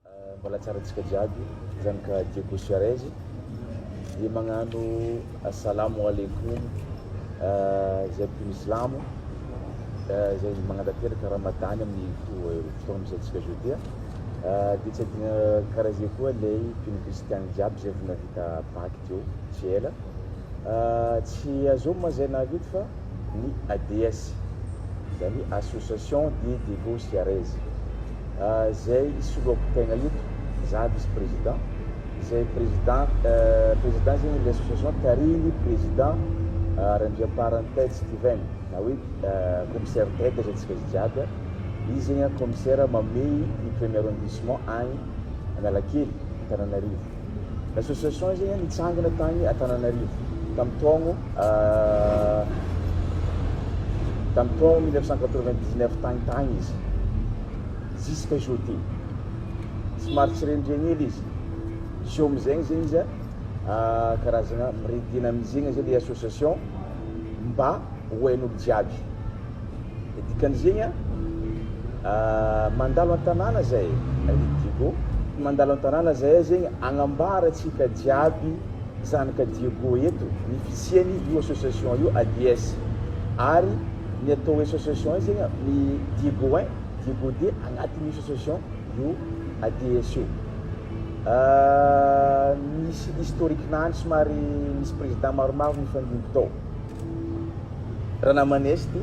Mbola tsara antsika jiaby zanaka Diego Suarez dia magnano Assalamo Aleikum izay mpino silamo izay magnantanteraka Ramadany amin'ny fotoagna misy antsika zao ty dia tsy adino karaha zay koa ilay mpino kristiana jiaby izay vao nahavita Paky teo tsy ela. Tsy azom ma zay nahavita fa ny ADS, zany hoe Association de Diego Suarez, zay isoloako tegna eto, za vice président, zay président président zegny le association tarihin'ny président Randriamparany Ted Steven na hoe commissaire Ted aza antsika izy jiaby, izy zegny commissaire mamehy ny premier arrondissement agny Analakely, Antananarivo. L'association zegny nitsangana tagny Antananarivo tamin'ny taogno tamin'ny taogno 1999 tagny tagny izy jusqu'à jour ty, somary tsy rendregny hely izy zio amizegny zegny izy karazagna miredynamisegna zay le association mba ho hain'olo jiaby. De dikan'izegny a, mandalo an-tanàna zahay ry Diego, mandalo an-tanàna zahay zegny agnambara antsika jiaby zanaka Diego eto ny fisiany io association io ADS, ary ny atao hoe association io zegny ny Diego un, Diego deux agnatin'io association io ADS io. Misy historique-nany somary misy président maromaro nifandimby tao. Ranamanesy ty,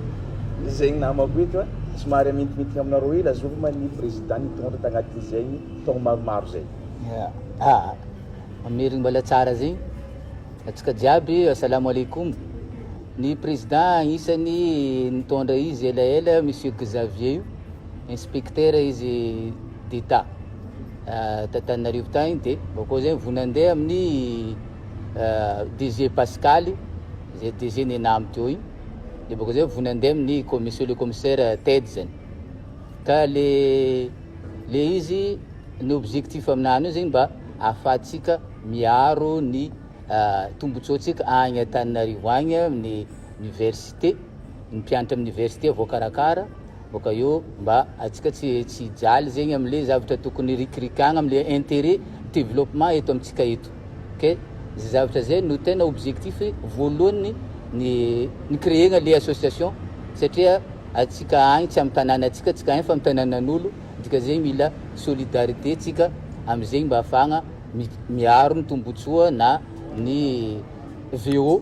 zegny namako eto a, somary amintimintigna aminareo hely, azovy ma ny président nitondra tagnatin'izegny taogno maromaro zay. Ya, mamerigny mbola tsara zegny, antsika jiaby assalamo alaikum, ny président agnisan'ny nitondra izy elaela monsieur Xavier io, inspecteur izy d'Etat t'Antananarivo tagny de bakeo zegny vao nandeha amin'ny DG Pascal, zay DG nenamy teo igny, de bakeo zay vao nandeha amin'ny monsieur le commissaire Ted zany, ka le izy ny objectif aminany io zegny mba ahafahantsika miaro ny tombotsoantsika agny Antananarivo agny amin'ny université, ny mpianatra amin'ny université voakarakara, bôka eo mba atsika tsy hijaly zegny amle zavatra tokony hirikirikagna amle interet développement eto amitsika eto. Ke zay zavatra zay no tena objectif voalohany ny ni-créer-na le association satria atsika agny tsy amy tanàna atsika, tsika agny fa amy tanànan'olo, dikan'izay mila solidarité tsika amizegny mba ahafahagna miaro ny tombotsoa na ny VO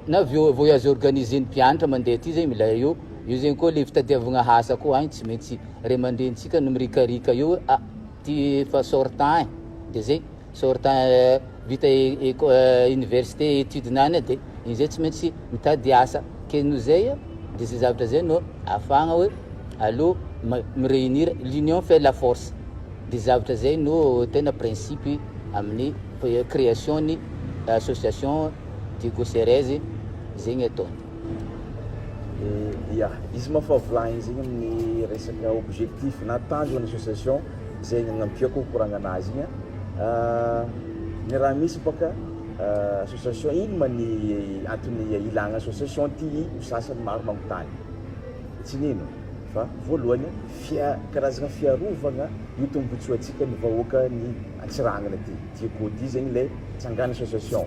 na VO voyage organisé ny mpianatra mandeha aty zegny mila eo, io zegny koa le fitadiavagna asa koa agny tsy maintsy ray aman-drenintsika no mirikarika eo hoe ah ty efa sortant e, de zay. Sortant vita université étude nany de igny zay tsy maintsy mitady asa ke noho zay de zay zavatra zay no ahafahagna hoe aleo mi-réunir, l'union fait la force, de zavatra zay no tena principe amin'ny création ny association Diego Ceres zegny ataony. Ya, izy moa fa volagniny zegny amin'ny resaka objectif na tanjona ny association zay nagnampiako koragna anazy igny a, ny raha misy bôka association ino ma ny antony ilagna association ty ho sasany maro magnontany, tsy nino fa voalohany fia- karazagna fiarovagna io tombotsoantsika ny vahoaka ny Antsiranana ty, Diego ty zegny le tsangana association,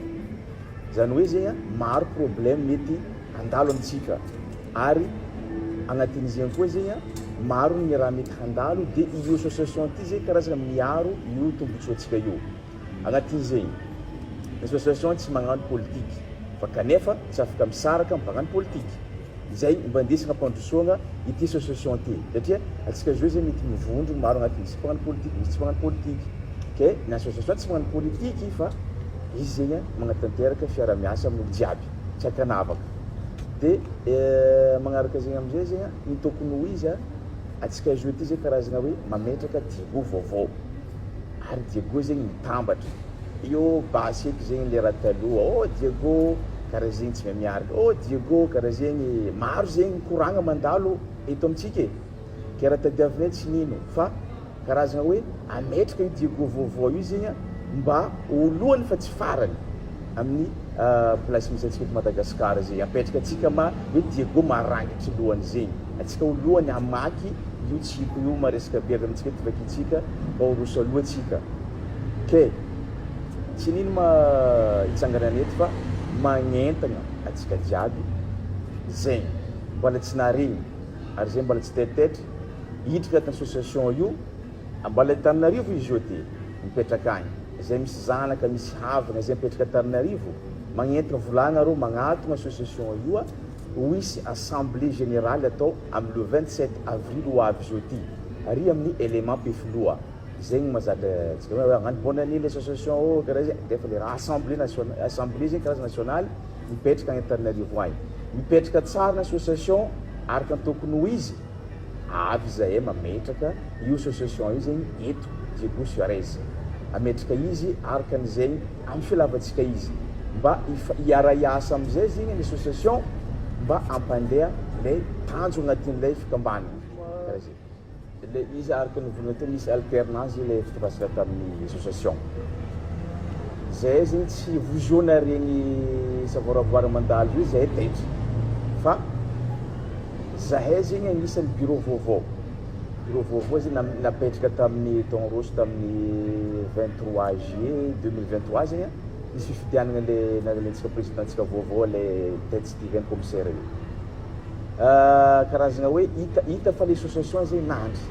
zany hoe zegny a maro problème mety handalo amintsika ary agnatin'izegny koa zegny a maro ny raha mety handalo de io association ty zegny karazana miaro io tombotsoantsika io, agnatin'izegny ny association tsy magnano politiky fa kanefa tsy afaka misaraka mpagnano politiky, izay mba indesigna ampandrosoagna ity association ty satria antsika zao zegny mety mivondrogno maro agnatin'ny misy mpagnano politiky misy tsy mpagnano politiky ke ny association tsy magnano politiky fa izy zegny magnatanteraka fiarahamiasa amin'olo jiaby tsy ankanavaka de magnaraka zegny amizay zegny ny tokony ho izy a antsika zao ty zay karazagna hoe mametraka Diego vaovao ary Diego zegny mitambatra io basy eky zegny le raha taloha oh Diego karaha zegny tsy mahay miaraka, oh Diego karaha zegny, maro zegny koragna mandalo eto amintsika e, ke raha tadiavinay tsy nino fa karazagna hoe ametraka io Diego vaovao io zegny mba ho lohany fa tsy farany amin'ny place misy antsika eto Madagascar zegny, apetraka antsika ma hoe Diego marangitry lohany zegny, antsika ho lohany hamaky Io tsiko io maresaka be avy amintsika eto vakintsika mba ho roso aloha tsika ke tsy nino ma hitsanganana eto fa magnentagna atsika jiaby zegny mbola tsy naregny ary zegny mbola tsy taitaitry hiditra agnatin'ny association io mbola Antananarivo izy io ty mipetraka agny zay misy zanaka misy havagna zay mipetraka Antananarivo magnentagna volagna reo magnatogna association io Ho hisy assemblée générale atao amin'ny le 27 avril ho avy izao ity, ary amin'ny Element Ampefiloha. Zegny mahazatra antsika hoe hagnano bonne année l'association ô, karaha zay, nefa le raha assemblée nationale, assemblée zegny karazana nationale mipetraka agny Antananarivo agny. Mipetraka tsara ny association araka ny tokony ho izy, Avy izahay mametraka io association io zegny eto Diego Suarez. Ametraka izy araka an'izegny amin'ny filavantsika izy. Mba hiara-hiasa amizay zegny ny association mba hampandeha lay tanjona agnatin'ilay fikambanana. Karaha zay. Le izy araka ny volana teo misy alternance zay le fitondrasana tamin'ny association. Zahay zegny tsy voziona regny savoaravoara mandalo io zahay taitra fa Zahay zegny agnisan'ny bureau vaovao, bureau vaovao zegny napetraka tamin'ny taogno roso tamin'ny 23 juillet 2023 zegny nisy fifidianagna le nalaintsika président-ntsika vaovao le Ted Steven commissaire io. Karazagna hoe hita hita fa le association zegny nandry,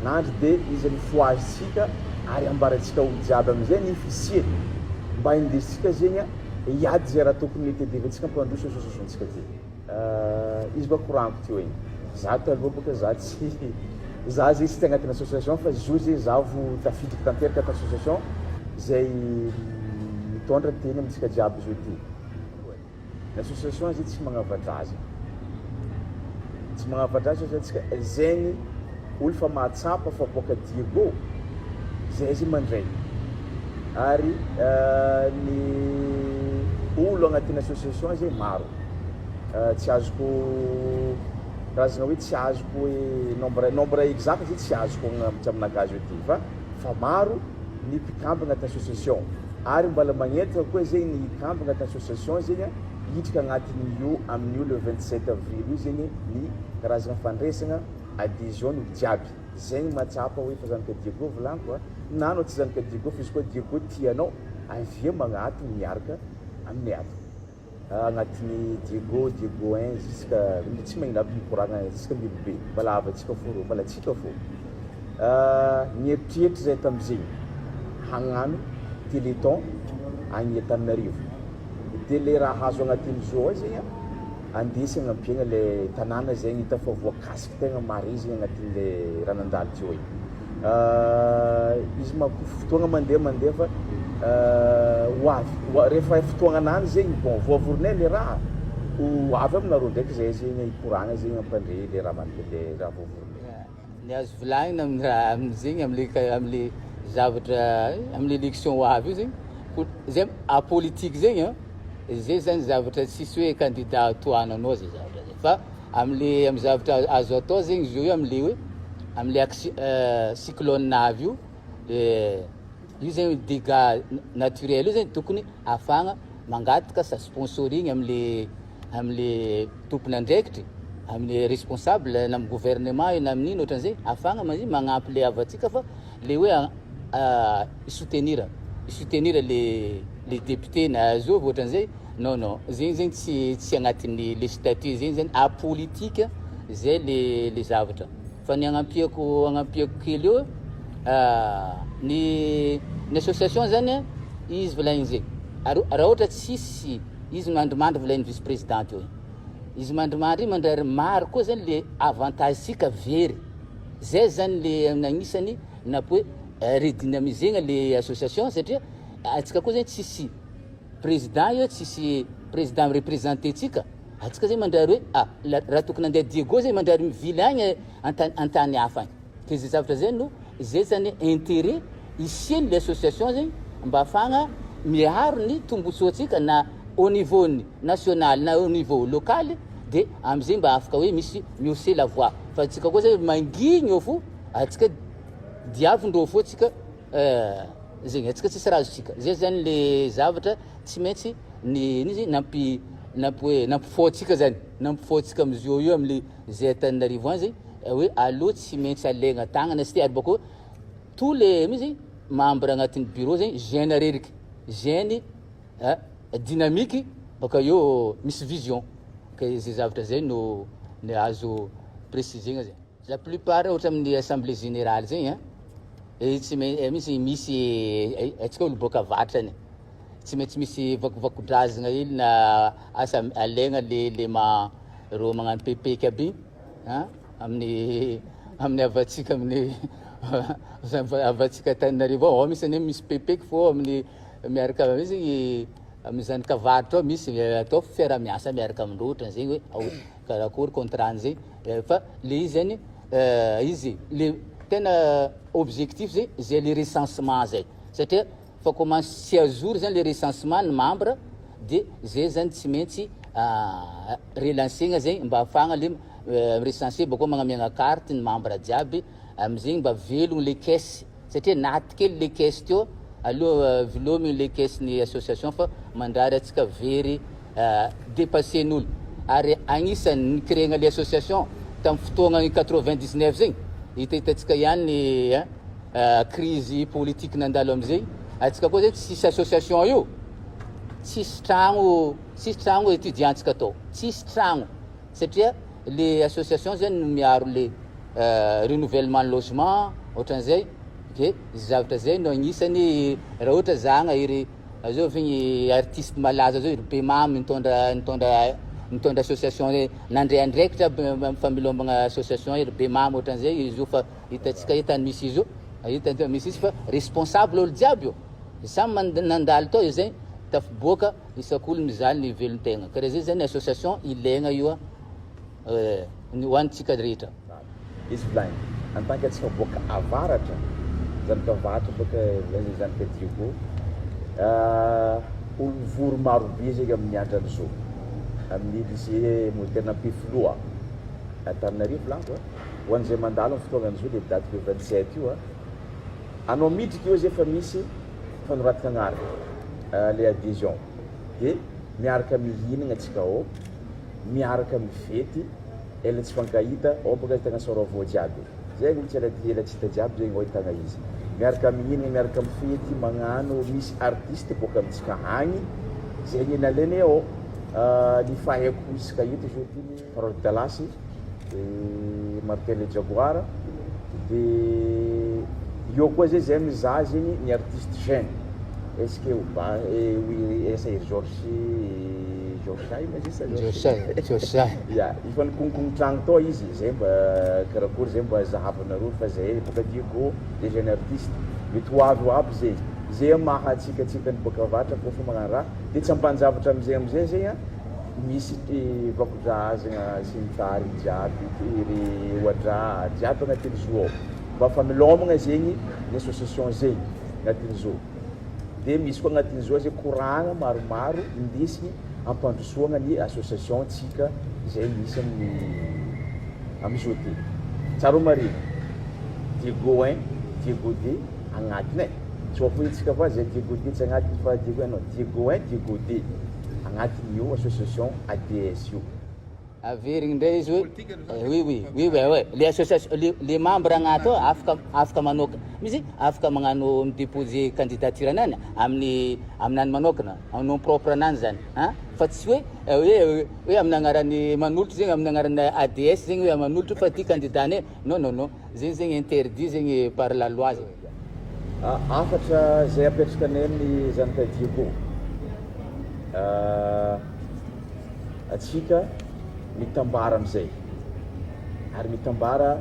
nandry de izy nifohazintsika ary ambarantsika olo jiaby amizay ny fisiany mba hindesintsika zegny hiady zay raha tokony hitadiavantsika hampandroso association-tsika ty. Izy ba koragniko teo igny, za taloha boka za tsy za zegny tsy te agnatin'ny association fa izy io zegny za vo tafiditry tanteraka tamin'ny association zay mitondra teny amintsika jiaby zao ty. Ny association zegny tsy magnava-draza, tsy magnava-draza zany tsika, zegny olo fa mahatsapa fa boaka Diego zay zegny mandray ary ny olo agnatin'ny association zegny maro. Tsy azoko karazagna hoe tsy azoko hoe nombre nombre exact zay tsy azoko tsy aminakahy zao ty fa fa maro ny mpikambagna agnaty association ary mbala magnentana koa zegny ny hikambagna agnaty association zegny hidrika agnatin'io amin'io le 27 avril io zegny ny karazagna fandresagna adhesion ny olo jiaby zegny mahatsapa hoe fa zanaka Diego volagniko a na anao tsy zanaka Diego fa izy koa Diego tianao avia magnatogno miaraka aminay ato. Agnatin'ny Diego, Diego un jusqu'à tsy magnino aby mikoragna jusqu'à Mbilobe, mbala havantsika fô reo, mbala antsika fô. Nieritreritra zahay tamizegny hagnano téléthon agny Antananarivo, de le raha azo agnatin'izo ao zegny andesy agnampiagna le tanàna zegny hita fa voakasiky tegna mare zegny agnatin'le raha nandalo teo igny. Izy manko fotoagna mandeha mandeha fa ho avy rehefa fotoagnanany zegny bon voavorinay le raha ho avy aminareo ndraiky zay zegny hikoragna zegny hampandre le raha man- le raha voavorinay. Ny azo volagnina amin'ny raha amin'zegny am'le ka- am'le zavatra am'le élection ho avy io zegny ko zay apolitique zegny an, zay zany zavatra tsisy hoe candidat tohananao zay zavatra zay fa Amle am zavatra azo atao zegny izy io amle hoe amle acci cyclone avy io de io zegny dégâts naturel io zegny tokony ahafahagna mangataka sa sponsoring amle amle tompon'andraikitry amle responsable na am gouvernement io na amin'ino ohatran'izay ahafahagna ma- magnampy le havantsika fa le hoe hi-soutenir hi-soutenir le le député na zovy ohatran'izay. Non non, zegny zegny tsy tsy agnatin'ny le statut zegny zany apolitique zay le le zavatra fa ny agnampiako agnampiako kely eo ny ny association zany izy volagniny zegny ary raha ohatra tsisy izy mandrimandry volagniny vice président teo igny izy mandrimandry igny mandrary maro koa zany le avantage tsika very zay zany le agnisany nampi hoe redynamisegna le association satria antsika koa zegny tsisy Président io tsisy président mi-representer tsika, atsika zegny mandrary hoe ah raha tokony andeha Diego zegny mandrary mivily agny antany antany hafa agny, ke zay zavatra zay no zay zany interet hisian'ny le association zegny mba ahafahagna miaro ny tombotsoantsika na au niveau ny national na au niveau local de amizay mba afaka hoe misy mi-hausser la voix fa atsika koa zay mangigny eo fo atsika diavindreo fo atsika. Eh, zegny atsika tsisy raha azontsika, zay zany le zavatra tsy maintsy ny ino izy nampi nampi hoe nampifôtsika zany, nampifôtsika amizio io amle zay Antananarivo any zegny. Hoe aleo tsy maintsy alaigna tagnana sy ty ary bakeo tous les misy membre agnatin'ny bureau zegny jeune areriky, jeune dynamique, baka eo misy vision, ka zay zavatra zay no ny azo préciser-na zegny. La plupart ohatra amin'ny assemblée générale zegny a, tsy misy misy antsika olo boaka avaratra any, tsy maintsy misy vakovakodrazana hely na asa alaigna le ma reo magnano pepeky aby igny a amin'ny havantsika, amin'ny havantsika Antananarivo ao, ao misy anie misy pepeky fô amin'ny miaraka misy amin'ny zanaka avaratra ao, misy atao fiaraha-miasa miaraka amindreo ohatran'zegny hoe karakory contrat zegny, fa le izy zany izy le tena objectif zay zay le recensement zay, satria fa commence tsy à jour zany le recensement ny membre, de zay zany tsy maintsy relancena zegny mba ahafahana le recenser, bakeo magnamiagna carte ny membre jiaby amizegny mba velogno le caisse, satria naty kely le caisse teo aloha. Velomigny le caisse ny association fa mandrary atsika very dépassen'olo, ary agnisan'ny nicréena le association tamin'ny fotoagna 99 zegny, hitahitantsika ihany ny crise politique nandalo amizay atsika koa zay, tsisy association io, tsisy tragno, tsisy tragno étudiantsika atao, tsisy tragno, satria le association zany no miaro le renouvellement logement ohatran'izay. De zavatra zay no agnisany raha ohatra zahagna iry zao vigny artiste malaza zao iry Bemamy nitondra association nandray andraikitra amy famelombagna association iry Bemamy ohatran'izay izy io, fa hitantsika hitany misy izy io, hita misy izy fa responsable olo jiaby io samy nandalo tao izy zay tafiboaka isak'olo mizaly ny velon-tegna, karaha zay zany association ilaigna io a ho antsika rehetra. Izy volagny en tant que antsika boaka avaratra, zanaka avaratra boaka volagny, zanaka Diego, olo mivory marobe zegny amin'ny andran'izao amin'ny lycée moderne Ampefiloha Antananarivo volaniko ho an'izay mandalo amin'ny fotoagnan'izao le date le 27 io a, anao midriky eo zay fa misy fanoratana agnarana, le adhésion, de miaraka mihinagna atsika ao, miaraka mifety ela tsy fankahita ao, baka ahitagna sôravô jiaby zegny, olo tsy ela ela tsy hita jiaby zegny ao ahitagna izy, miaraka mihinagna, miaraka mifety, magnano misy artiste boaka amitsika agny zegny nalainay ao. Ny fahaiko isaka eto zao ty ny Parole Dalasy, Martin le Jaguar, de eo koa zay zay mizaha zegny ny artiste jeune, est ce que oba oui asa ery Georges Georges ma izy sa Georges? Ya, efa nikonkono tragno tao izy zay, mba karakory zay mba zahavanareo fa zay boaka Diego le jeune artiste mety ho avy ho aby zegny zay maha atsika ny boaka avaratra koa fa magnano raha, de tsy ampanjavatra amizay zegny a misy vakodrazagna sy ny tariny jiaby ry ohadraha jiaby agnatin'ny zo ao mba famelomagna zegny ny association zegny agnatin'ny zo, de misy koa agnatin'ny zo zay koragna maromaro indesigny ampandrosoagna ny association tsika zay misy amin'ny zo ty. Tsara ho marina, Diego 1, Diego 2 agnatiny e, tsy ho atsika fa zay Diego 2 tsy agnatiny, fa Diego non, Diego 1, Diego 2 agnatiny io association ADS io. Averigny ndray izy hoe oui, ouais, le association, le membre agnaty ao afaka manoka misy, afaka magnano midéposer candidature anany amin'ny aminany manokana, en nom propre anany zany an, fa tsy hoe amin'ny agnarany manolotra zegny, amin'ny agnarany ADS zegny hoe manolotra fa ty candidat nay, non, non, non, zegny interdit zegny par la loi zegny. Afatra zay apetraka anay amin'ny zanaka Diego, atsika mitambara amizay ary mitambara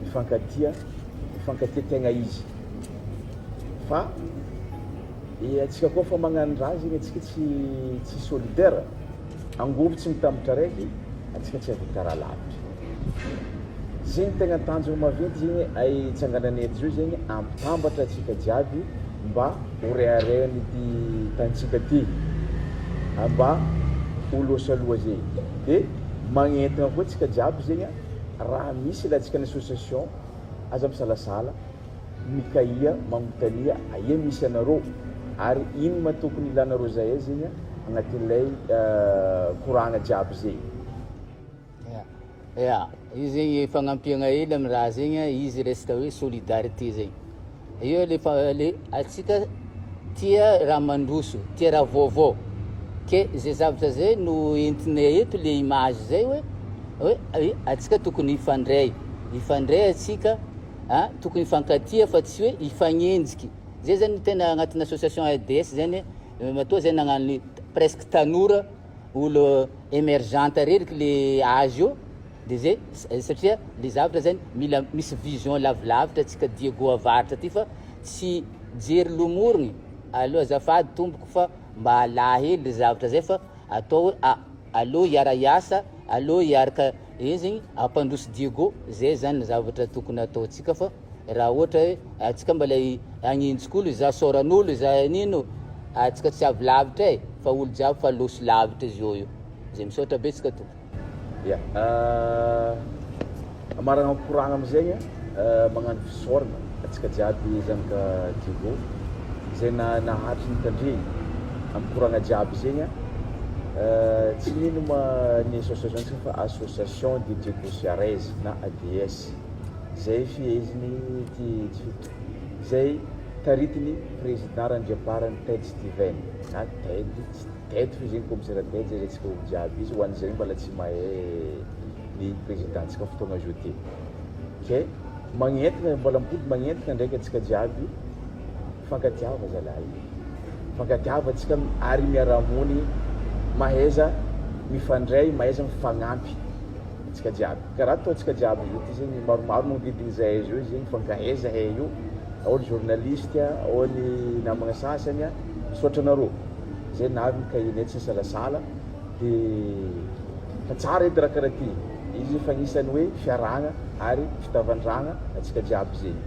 mifankatia, mifankatia tegna izy, fa atsika koa fa magnano raha zegny atsika tsy solidaire, angovo tsy mitambatra araiky, atsika tsy havita raha lavitra zegny. Tegna tanjona maventy zegny ay tsangananay eto zao zegny ampitambatra atsika jiaby mba ho reharehan'ity tanitsika ty, mba ho losaloha zegny, de magnentana koa atsika jiaby zegny raha misy ilantsika ny association, aza misalasala mikaia magnotania aia misy anareo ary ino ma tokony ilanareo zahay zegny agnatin'ilay koragna jiaby zegny. Ya. Io zegny fagnampiagna hely amy raha zegny, izy resaka hoe solidarité zegny. Io le fa le atsika tia raha mandroso, tia raha vaovao, ke zay zavatra zay no entinay eto le image zay hoe atsika tokony hifandray, hifandray atsika a, tokony hifankatia fa tsy hoe hifagnenjiky. Zay zany tena agnatin'ny association ADS zany, matoa zay nagnano presque tanora, olo emergente reriky le âge io. De zay satria le zavatra zany mila misy vision lavilavitra atsika Diego avaratra aty fa tsy jery lomorogny aleo azafady tompoko fa mba alà hely le zavatra zay fa atao hoe a aleo hiara hiasa aleo hiaraka eo zegny hampandroso Diego zay zany ny zavatra tokony ataontsika fa raha ohatra hoe atsika mbola hagnenjika olo hizaha sôran'olo hizaha nino atsika tsy avy lavitra e fa olo jiaby fa lôso lavitra izy eo io zay misaotra betsaka tompoko. Ya, amarana koragna amizegny magnano fisaoragna antsika jiaby zanaka Diego zay naharitry nitandregny amy koragna jiaby zegny, tsy nino ma ny association tsika fa association de Diego Suarez na ADS zay feheziny ty zay taritiny président Randriamparany Ted Steven na Ted. Ted fo zegny commissaire Ted zay antsika olo jiaby izy ho an'izay mbola tsy mahay ny président-tsika fotoagna zao ty. Ke magnentagna mbola mipody magnentagna ndraiky antsika jiaby mifankatiava zalahy, mifankatiava antsika ary miara-monigny, mahaiza mifandray, mahaiza mifagnampy antsika jiaby. Karaha ataontsika jiaby zao ty zegny maromaro magnodidiny zahay zao zegny mifankahay zahay io, ao ny journaliste, ao ny namagna sasany, misaotra anareo. Zay navy ny cahier-nay tsy nisalasala de fa tsara edy raha karaha ty, izy efa agnisan'ny hoe fiarahagna ary fitavandragna antsika jiaby zegny.